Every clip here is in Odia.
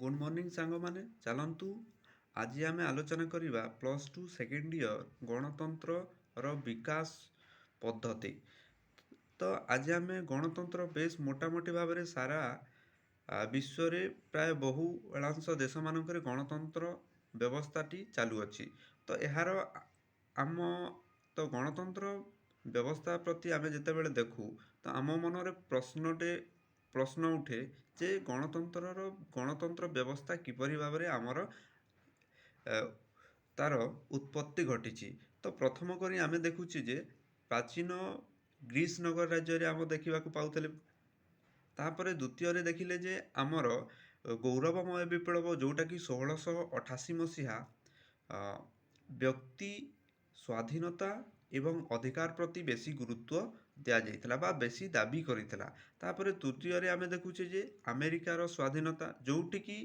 ଗୁଡ଼୍ ମର୍ଣ୍ଣିଂ ସାଙ୍ଗମାନେ, ଚାଲନ୍ତୁ ଆଜି ଆମେ ଆଲୋଚନା କରିବା +2 ସେକେଣ୍ଡ ଇୟର୍ ଗଣତନ୍ତ୍ରର ବିକାଶ ପଦ୍ଧତି। ତ ଆଜି ଆମେ ଗଣତନ୍ତ୍ର ବେଶ ମୋଟାମୋଟି ଭାବରେ ସାରା ବିଶ୍ୱରେ ପ୍ରାୟ ବହୁଳାଂଶ ଦେଶମାନଙ୍କରେ ଗଣତନ୍ତ୍ର ବ୍ୟବସ୍ଥାଟି ଚାଲୁଅଛି। ତ ଏହାର ଆମ ତ ଗଣତନ୍ତ୍ର ବ୍ୟବସ୍ଥା ପ୍ରତି ଆମେ ଯେତେବେଳେ ଦେଖୁ, ତ ଆମ ମନରେ ପ୍ରଶ୍ନ ଉଠେ ଯେ ଗଣତନ୍ତ୍ର ବ୍ୟବସ୍ଥା କିପରି ଭାବରେ ଆମର ତାର ଉତ୍ପତ୍ତି ଘଟିଛି। ତ ପ୍ରଥମ କରି ଆମେ ଦେଖୁଛେ ଯେ ପ୍ରାଚୀନ ଗ୍ରୀସ୍ ନଗର ରାଜ୍ୟରେ ଆମେ ଦେଖିବାକୁ ପାଉଥିଲେ। ତାପରେ ଦ୍ୱିତୀୟରେ ଦେଖିଲେ ଯେ ଆମର ଗୌରବମୟ ବିପ୍ଳବ, ଯେଉଁଟାକି 1688 ମସିହା, ବ୍ୟକ୍ତି ସ୍ୱାଧୀନତା ଏବଂ ଅଧିକାର ପ୍ରତି ବେଶୀ ଗୁରୁତ୍ୱ ଦିଆଯାଇଥିଲା ବା ବେଶୀ ଦାବି କରିଥିଲା। ତାପରେ ତୃତୀୟରେ ଆମେ ଦେଖୁଛେ ଯେ ଆମେରିକାର ସ୍ୱାଧୀନତା, ଯେଉଁଠିକି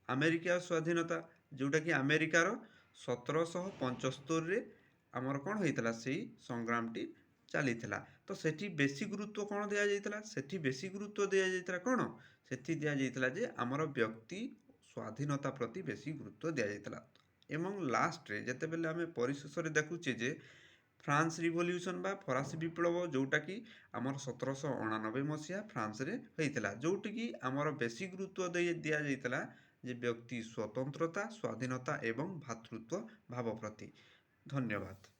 ଆମେରିକା ସ୍ୱାଧୀନତା ଯେଉଁଟାକି ଆମେରିକାର 1775ରେ ଆମର କ'ଣ ହେଇଥିଲା, ସେଇ ସଂଗ୍ରାମଟି ଚାଲିଥିଲା। ତ ସେଠି ବେଶୀ ଗୁରୁତ୍ୱ କ'ଣ ଦିଆଯାଇଥିଲା? ସେଠି ବେଶୀ ଗୁରୁତ୍ୱ ଦିଆଯାଇଥିଲା କ'ଣ? ସେଠି ଦିଆଯାଇଥିଲା ଯେ ଆମର ବ୍ୟକ୍ତି ସ୍ୱାଧୀନତା ପ୍ରତି ବେଶୀ ଗୁରୁତ୍ୱ ଦିଆଯାଇଥିଲା। ଏବଂ ଲାଷ୍ଟରେ ଯେତେବେଳେ ଆମେ ପରିଶେଷରେ ଦେଖୁଛେ ଯେ ଫ୍ରାନ୍ସ ରିଭଲ୍ୟୁସନ୍ ବା ଫରାସୀ ବିପ୍ଳବ, ଯେଉଁଟାକି ଆମର 1789 ମସିହା ଫ୍ରାନ୍ସରେ ହେଇଥିଲା, ଯେଉଁଠିକି ଆମର ବେଶୀ ଗୁରୁତ୍ୱ ଦେଇ ଦିଆଯାଇଥିଲା ଯେ ବ୍ୟକ୍ତି ସ୍ୱତନ୍ତ୍ରତା, ସ୍ୱାଧୀନତା ଏବଂ ଭ୍ରାତୃତ୍ୱ ଭାବ ପ୍ରତି। ଧନ୍ୟବାଦ।